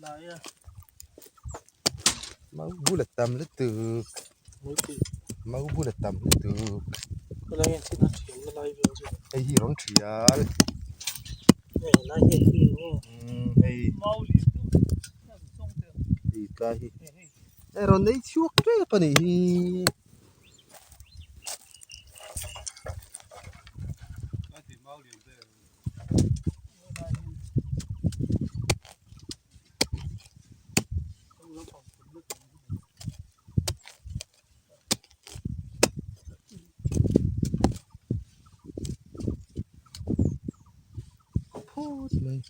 Mau bul a tam lutuk mau bul a tam lutuk hei hi rawn thial hei hei tlai hi hei rawn nei chhuak tep a nih hi. Phut mai.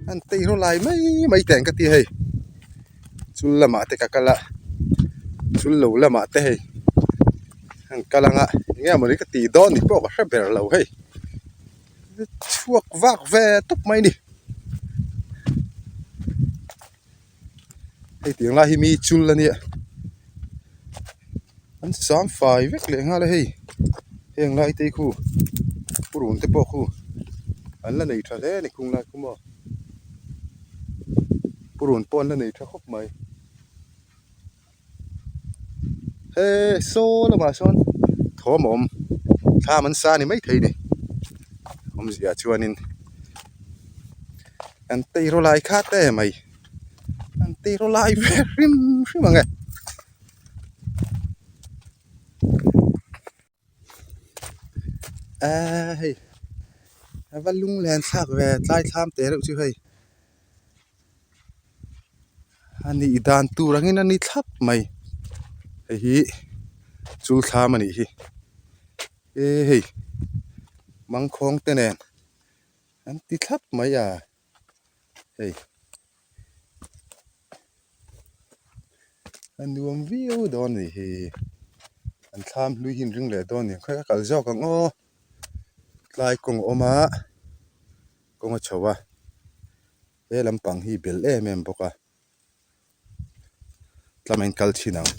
An tei rawh lai mai mai teh ang ka ti hei chul lamah te ka kal a chul lo lamah te hei an kal ang a eng nge mawni ka tih dawn ni pawh ka hre ber lo hei chhuak vak ve tawp mai a ni hei tiang lai hi mi chul a nia an sam fai vek leh nghal a hei heng lai te hi khu purun te pawh khu an la nei tha hle a ni khung lai khu maw purun pawh an la nei tha khawp mai. He saw lamah sawn thawm a awm thlam an sa a ni maithei a ni awmzia chuanin an tei rawlai kha te mai an tei rawlai ve hrim hrim ang e. Eee hei a va lung len thlak ve tlai thlam teh reuh chu hei a nih dan tur angin a ni thlap mai hei hi chul thlam a nih hi e hei mangkhawng te nen an ti thlap mai a hei. A nuam viau dawn a nih hi an thlam hlui hi an ring leh dawn a ni khawi a kal zawk ang aw tlai kawng a awm a kawng a chho a he lampang hi bel em em bawk a tlamain kal thin ang.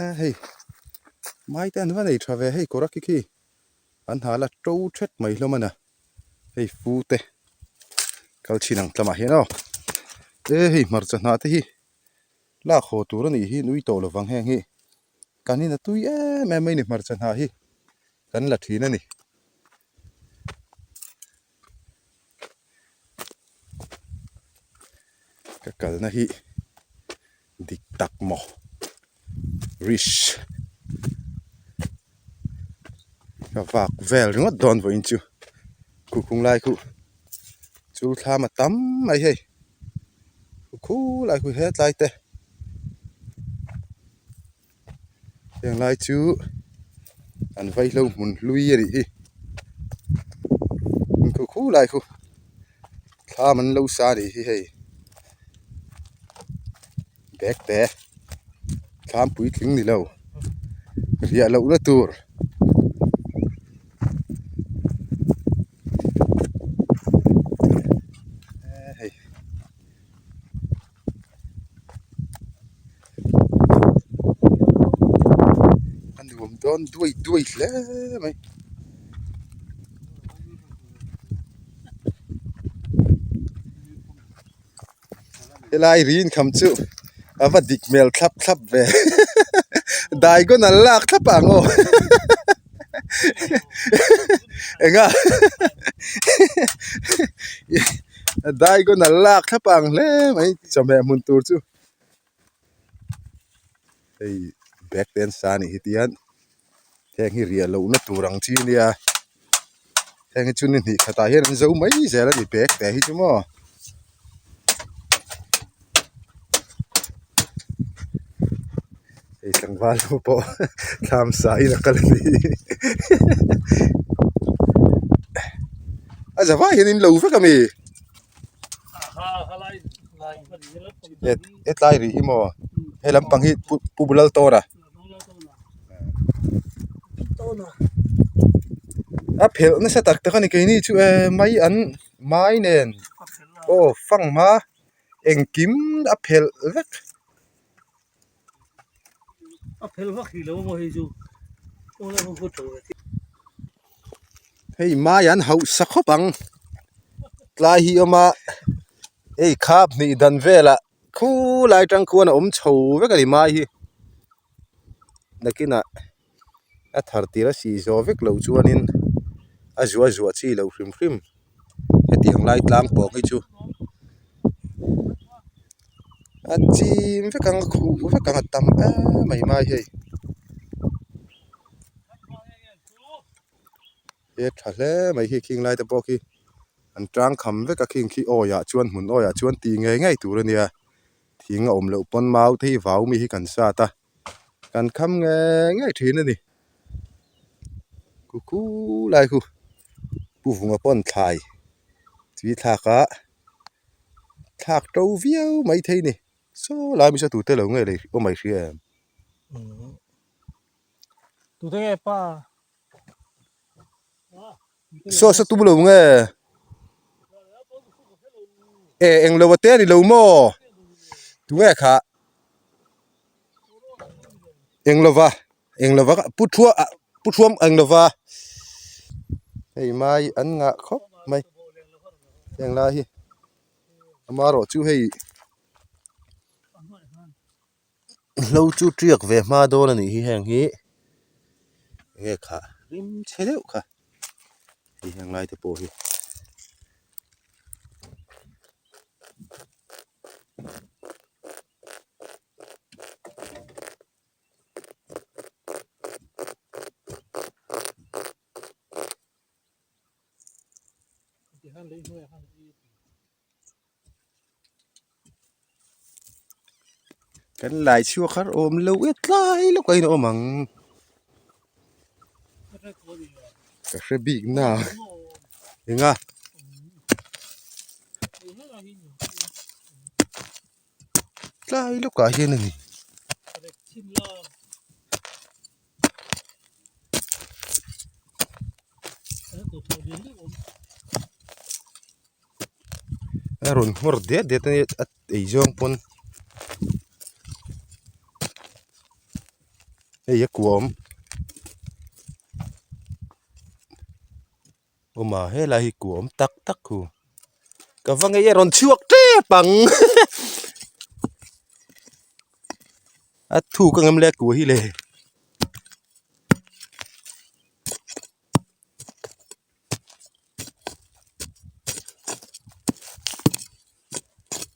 A hei mai te an va nei tha ve hei kawr a khi khi. An ha la to thet mai hlawm a na hei fu te kal chin ang tlamah hian aw e hei hmarcha hnah te hi lak haw tur a nih hi nui tawh lovang heng hi kan in a tui em em mai a ni hmarcha hnah hi kan la thin a ni. Ka kalna hi dik tak maw rish ka vak vel ringawt dawn vawiin chu khukhung lai khu chu thlam a tam mai hei khu lai khu hetlai te. Heng lai chu an vaihlo hmun hlui a nih hi khu khu lai khu thlam an lo sa a nih hi hei bag te thlam puitling ni lo riah loh na tur. A nuam dawn duai duai hle mai. Helai ri inkham chu a va dik hmel thlap thlap ve daigon an lak thlap ang aw enga Daigon a lak thlap ang hle mai chawhmeh hmun tur chu hei bag te an sa a nih hi tihian heng hi riah lohna tur ang chi ania heng hi chu ni hnih khatah hian an zo mai zel a ni bag te hi chu maw. Hei tlangval ho pawh thlam sa in a kal a ni a zavai hian in lo vek a mi hetlai rih hi maw he lampang hi pu pu bulal tawna. A phelh nasa tak tak a ni keini chu e mai an mai nen aw fang hma engkim a phelh vek. Hei mai an hauh sa khawp ang tlai hi a awm a hei khap hnih dan velah khulai tang khuan a awm chho vek a ni mai hi nakinah a thar tir a sih zawh vek loh chuanin a zuah zuah chi loh hrim hrim hetiang lai tlang pawh hi chu a chim vek ang a khuh vek ang a tam em mai mai hei he tha hle mai hi khing lai te pawh khi an tang kham vek a khing khi awi ah chuan hmun awi ah chuan tih ngei ngei tur a nia thing a awm loh pawn mau te hi vau mi hi kan sat a. Kan kham ngei ngei thin a ni. Khu khu lai khu Pu Vunga pawn thlai tui thlak a thlak to viau mai thei a ni. Saw lai misa tute lo nge lei awm mai hria em? Tute nge pa? Saw saw tum lo nge? E eng lo ate a ni lo maw? Tunge kha? Eng lova eng lova pu thua ah pu thuam eng lova hei mai an ngah khawp mai heng lai hi amaherawh chu hei hlo chu tiak ve hma dawn a nih hi heng hi enge kha rim chhe deuh kha hei heng lai te pawh hi. Kan lai chhuak har awm lo e tlai lawk a in awm ang ka hre bik na eng a. Tlai lawkah hian a ni. A rawn nghawr det det a nia a ei zawng pawn hei a kua awm. Awm a helai hi kuah awm tak tak hu ka va ngei a rawn chhuak tep ang a thuk ang em le kuah hi le.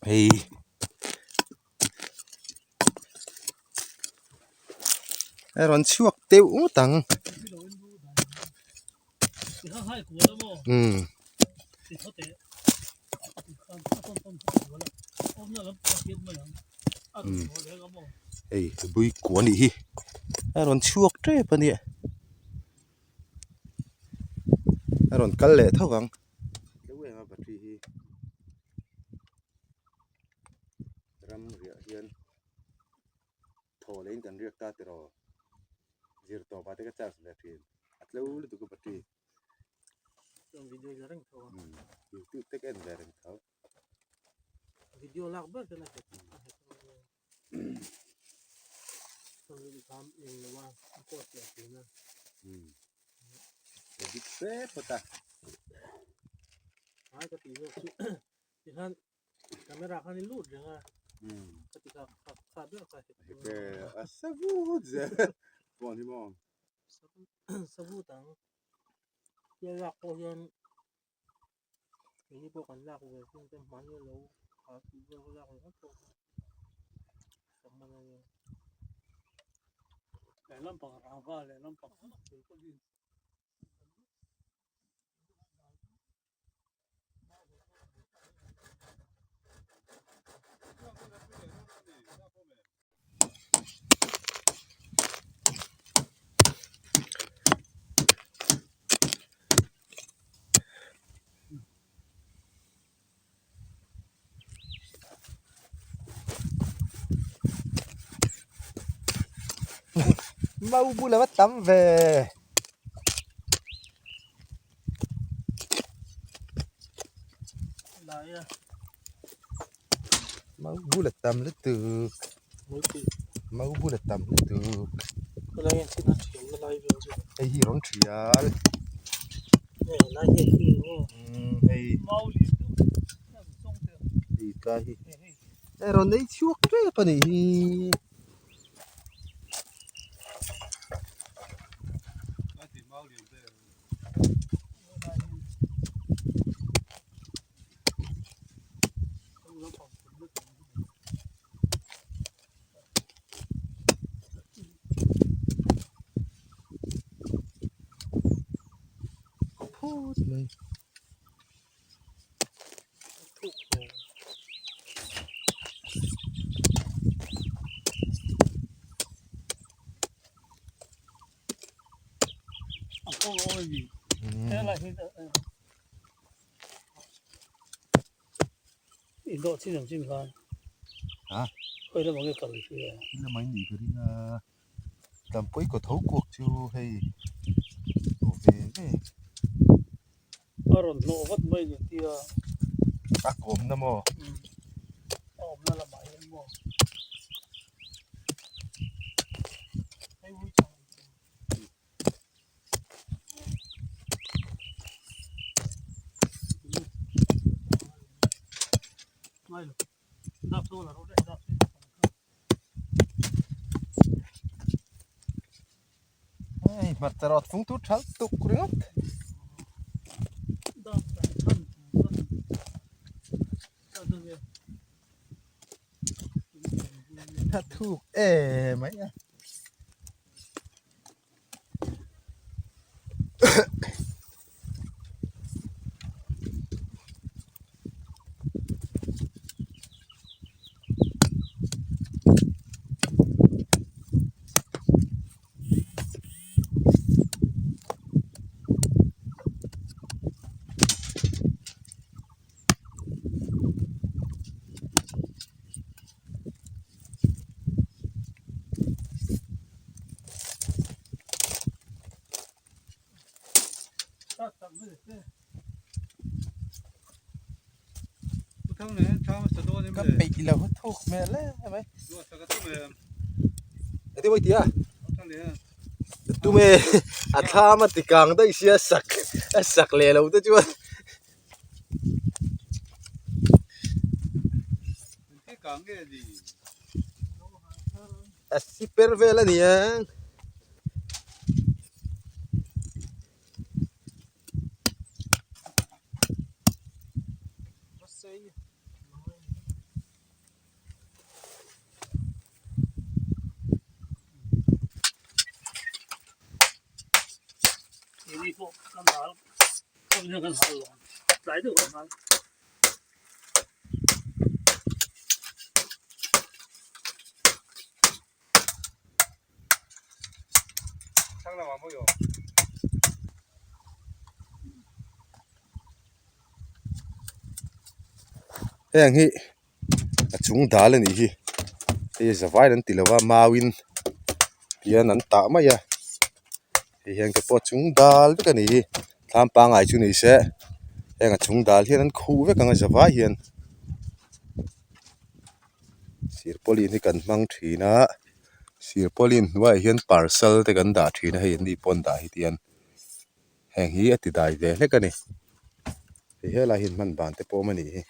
Hei a rawn chhuak deuh ngawt ang. Umm. Hei bui kua anih hi a rawn chhuak tep a nia a rawn kal leh tho vang ram riah hian thaw leh in kan riak ta tiraw zir tawp ah te ka charge ve thin a tlo lutuk a battery youtube te ka en ve reng tho video lak ber te na edit fe phawt a ai ka ti zawk chu tikhan camera khan i lut reng a ka ti kha kha ber kha heke a savut zel phone hi maw savut ang tia lak pawh hian Keini pawh kan lak ve sin te hmani lo ha tih vel ka lak ringawt pawh kha sak man a nia. Lehlam pang rangva lehlam pang Mau bula va tam ve. Mau bul a tam lutuk mau bul a tam lutuk hei hi rawn thial hei hei tlai hi hei rawn ei chhuak tep a nih hi. Phut mai. Lamah in nih ka ring a Tampui kaw tho kuak chu hei aw ve ve. A rawn hnawh vat mai ni tia. A kawmna maw? A awmna lamah hian maw? Hei ui chang. Hei hmarcha rawt fung tur thal tuk ringawt. A thuk em mai a. Ka peih lo thuk hmel em mai. Ati mawi tia. Tume a thlam a ti kang daih sia sak a sak leh lo te chuan. A siper vel a ni ang. Heng hi a chung dal a nih hi hei zavai an ti lo va mauin tihian an tah mai a hei hian te pawh a chung dal vek a nih hi thlam pangngai chu ni se heng a chung dal hian an khuh vek ang a zavai hian sirpawlin hi kan hmang thin a sirpawlin hnuaiah hian parcel te kan dah thin a hei an ni pawh an dah hi tihian heng hi a ti dai ve hlek a ni hei helai hi hman ban te pawh a awm a nih hi.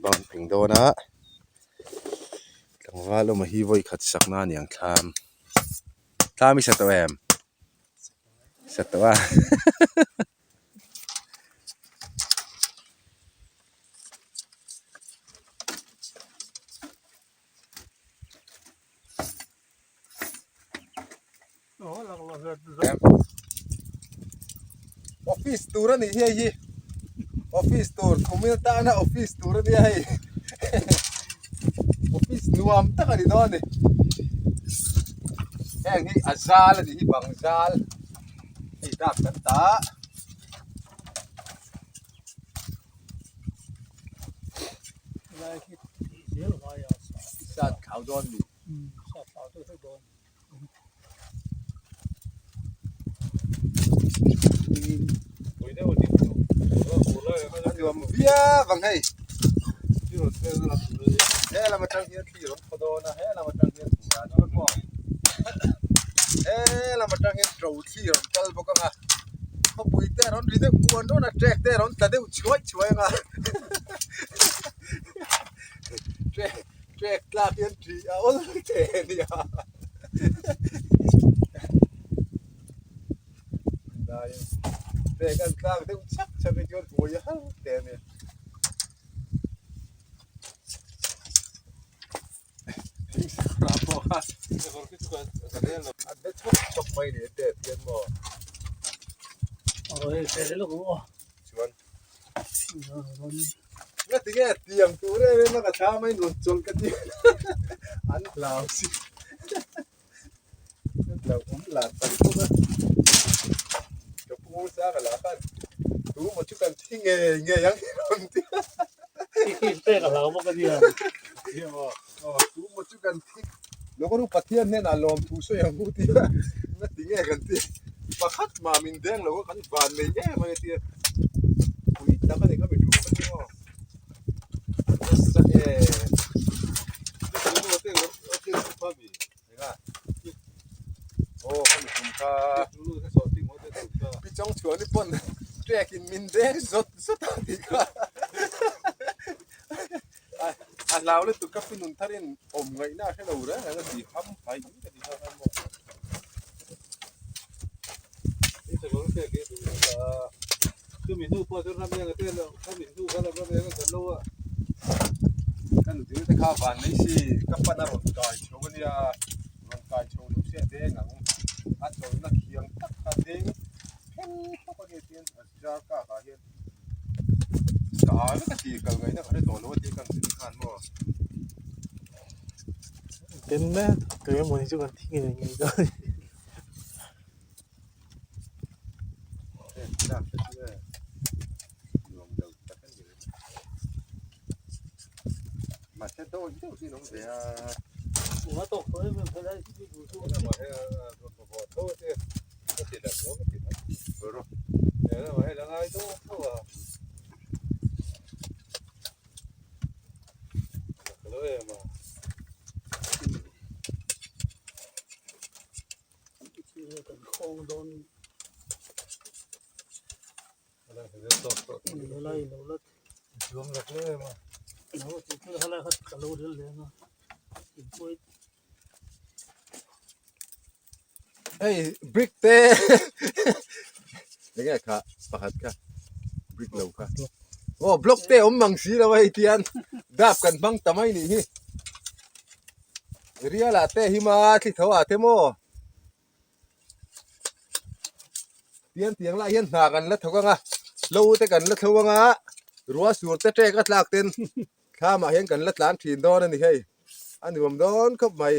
Bang eng dawn a tlangval awm hi vawi khat sak na aniang thlam thlam i sa tawh em sa tawh a. Office tur a nih hi hei hi office tur khumil tana office tur a nia hei office nuam tak a ni dawn a ni heng hi a zal a nih hi bang zal hei dak kan ta a. Sat khau dawn ni. A nuam viau ang hei. He lam atang hian thli rawn thaw dawn a, he lam atang hian thli a rawn thaw he lam atang hian to thli rawn kal bawk ang a, khawpui te a rawn ri deuh kuan dawn a, trek te a rawn tla deuh chhuai chhuai ang a trek trek tlak hian ṭih a awl thei a nia. Trek an tlak deuh chhak chhak hi chuan buai a har teh a nia. An hre chhawk chhawk mai ni te hian maw. Chuan nga tinge tiang tur em em a ka thla mai nuam chawlh ka ti an hlau si an hlau awm lar tak bawk a ka pu sang a lah khan tu maw chu kan thi ngei ngei ang hi rawn ti a tu maw chu kan thi Lawk ru Pathian hnenah lawm thu sawi ang u tia nga ti nge kan ti pakhat mah min deng lo a kan van nei em mai a tia pui tak a ni kha mi tum ka ni maw nasa em enga aw ka mi tum kha pi chawng chhuan hi pawn trek in min deng zawt zawt a tih kha. A hlau lutuk ka pi nun thar in awm ngaihna a hre lo reng reng a ti ham hai in ka ti nghal a maw. Ka nutling te kha van mai si ka pan a rawn kai chho a nia rawn kai chho lo se a deng ang a chawlhna thiang tak kha a deng phen phawk a nia tin a zar kak ah hian. Ka a vek a ti kal ngaihna ka hre tawh lo a ti kan zin khan maw. Ten mek tu emaw ni chu kan thi ngei ngei dawn a ni. Mahse dawi deuh hi an awm ve a. Ua tawk tawh em em helai hi chu chu. Hei brick te enge kha pakhat kha brick lo kha aw block te awm mang si lo a hei tian dap kan hmang ta mai nih hi rial ah te hi ma thli tho ah te maw tiang tiang lah hian hna kan la thawk ang a lo te kan la tho ang a ruah sur te ṭek a tlak ten thlam ah hian kan la tlan ṭhin dawn a ni hei a nuam dawn khawp mai.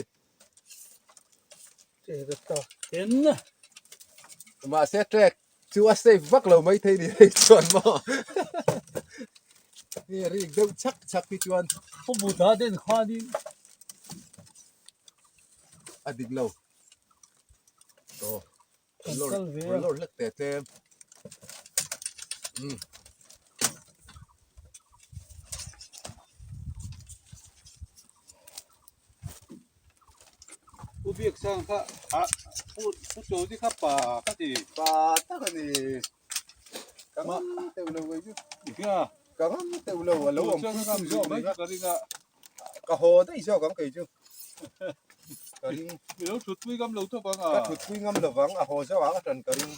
Mahse trek chu a safe vak lo maithei ni hei chuan maw hei rik deuh chhak chhak hi chuan a dik lo aw lawr lawr hlek teh tlem umm. U biak sang kha a pu pu chaw te kha pa ka ti. Pa tak a ni. Ka ngam teuh lo kei chu. Nia. Ka ngam teuh lo a lo awm pui pui zawk mai ka ring a. Ka haw daih zawk ang kei chu. Ka ring. Mi lo thut pui ngam lo thawp ang a. Ka thut pui ngam lovang a haw zawk ang a tan ka ring.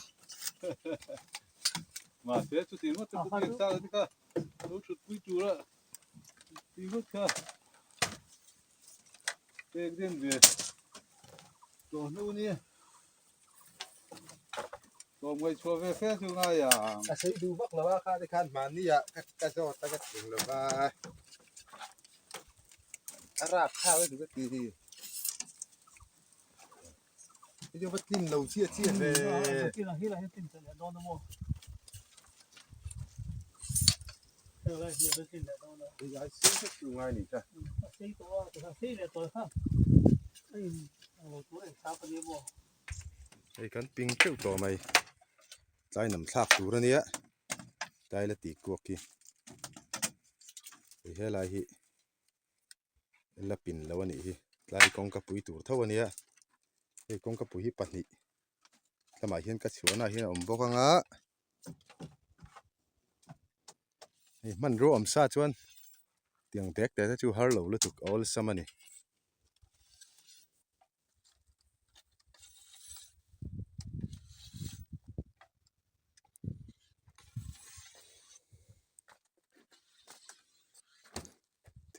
Mahse chuti ngawt chu pu biak sang te kha lo thut pui tur a ti ngawt kha. Pek den ve tawh hnu nia tlawm ngaihchhuah ve fe chu ngai ang. Ka sawi duh vak lo a kha te khan mahni ah ka zawt a ka tling lo va a rap thlak a duh ka ti hi hei chu va tlin lo chiah chiah ve. Hei kan ping teuh tawh mai. Tlai nam thlak tur a nia tlai la tih kuak hi hei helai hi la pin lo a nih hi tlai kawngka pui tur tho a nia hei kawngka pui hi pahnih lamah hian ka chhuahna ah hian a awm bawk ang a hei hmanrua awm sa chuan tiang dek te te chu har lo lutuk a awlsam a ni.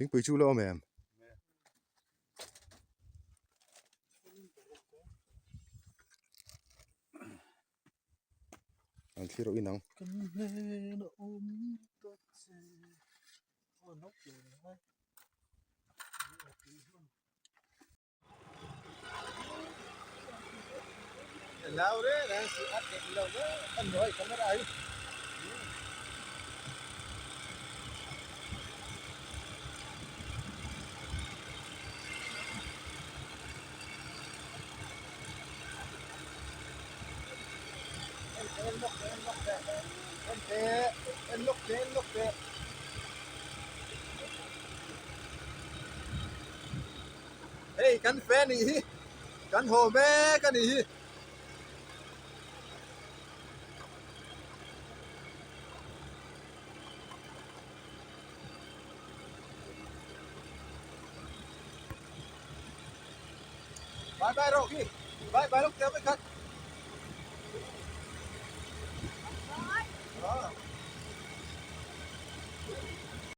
Thingpui chu la awm em? An thlir awh inang. Kan hnen a awm ta che. Aw no tur ni hai. Hei kan fe nih hi kan haw mek a nih hi. Bye bye rawh khi bye bye lawk teh mai khat.